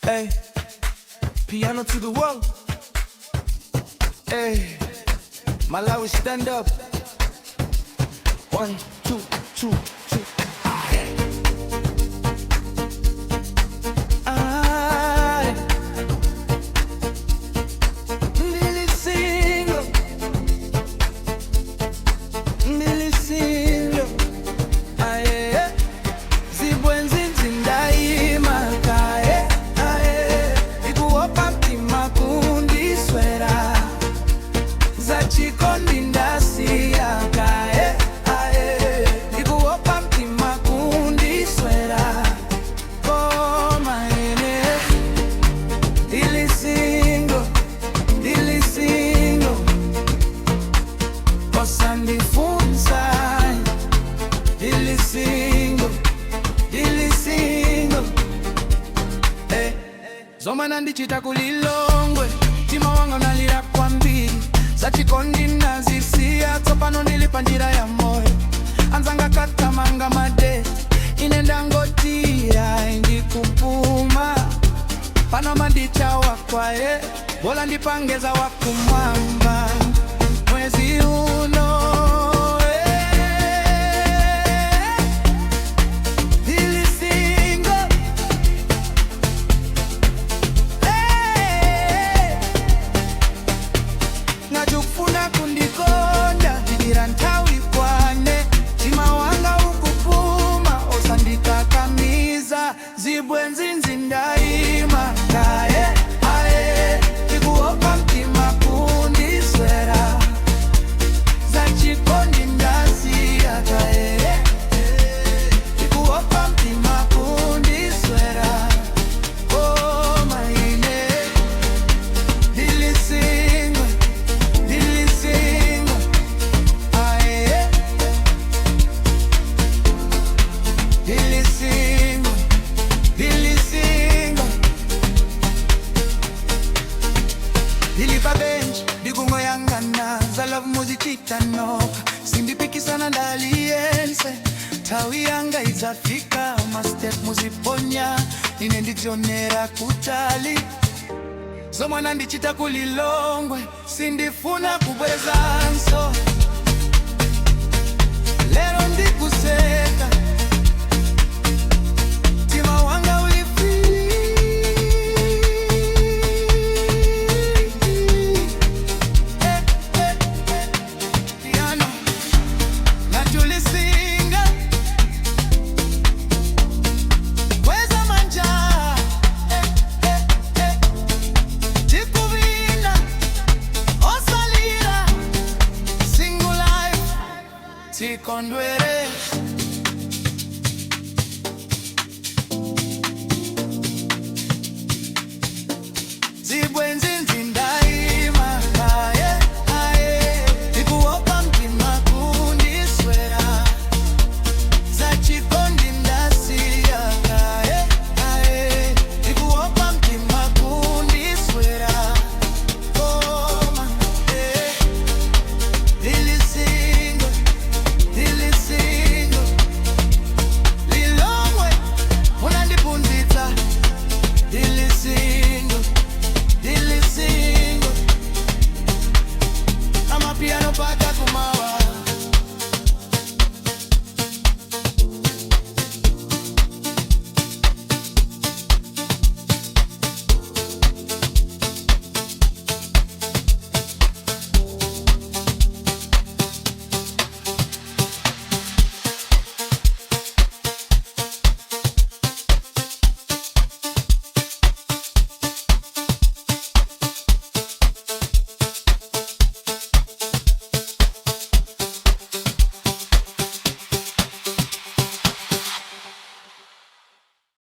Hey, piano to the world. Hey, Malawi, stand up. One, two, two, two. Aye. Ndili single. Ndili single. Aye. Zibwenzi ndayima kaye. Aye. Ndikuopa mtima kundiswera. Zachikondi ndasiya kaye. Aye. Ndikuopa mtima kundiswera. Koma ine. Ndili single. Ndili single. Osandifunsa. Ndili single. Ndili single. Eh, zomwe anandichita ku Lilongwe, mtima wanga unalira kwambiri. Zachikondi ndazisiya, tsopano ndili pa njira ya moyo. Anzanga akuthamanga ma date, ine ndangoti ayi, ndikupuma. Pano amanditcha wakwaye, bola ndipange za wakumwamba mwezi uno, eh. Ndili single. Hey, ngati ukufuna kundikonda, dikira nthawi ikwane. Mtima wanga ukupuma, osandikakamiza. Zibwenzi ndayima kaye. Aye, ndikuopa mtima kundiswera. Zachikondi ndasiya kaye. Ndikuopa mtima kundiswera. Koma ine ndili single, ndili single. Aye, ndili single, ndili single. Ndili pa bench, ndikungoyang'ana. Za love muzichita nokha, sindipikisana ndi aliyense. Nthawi yanga idzafika. Ma step muziponya, ine ndizionera kutali. Zomwe anandichita ku Lilongwe sindifuna kubwezanso. Lero ndikuseka, mtima wanga uli free. Eh, eh, eh. Piano ngati uli single, kweza manja. Eh, eh, eh. Tikuvina osalira. Single life, tikondwere.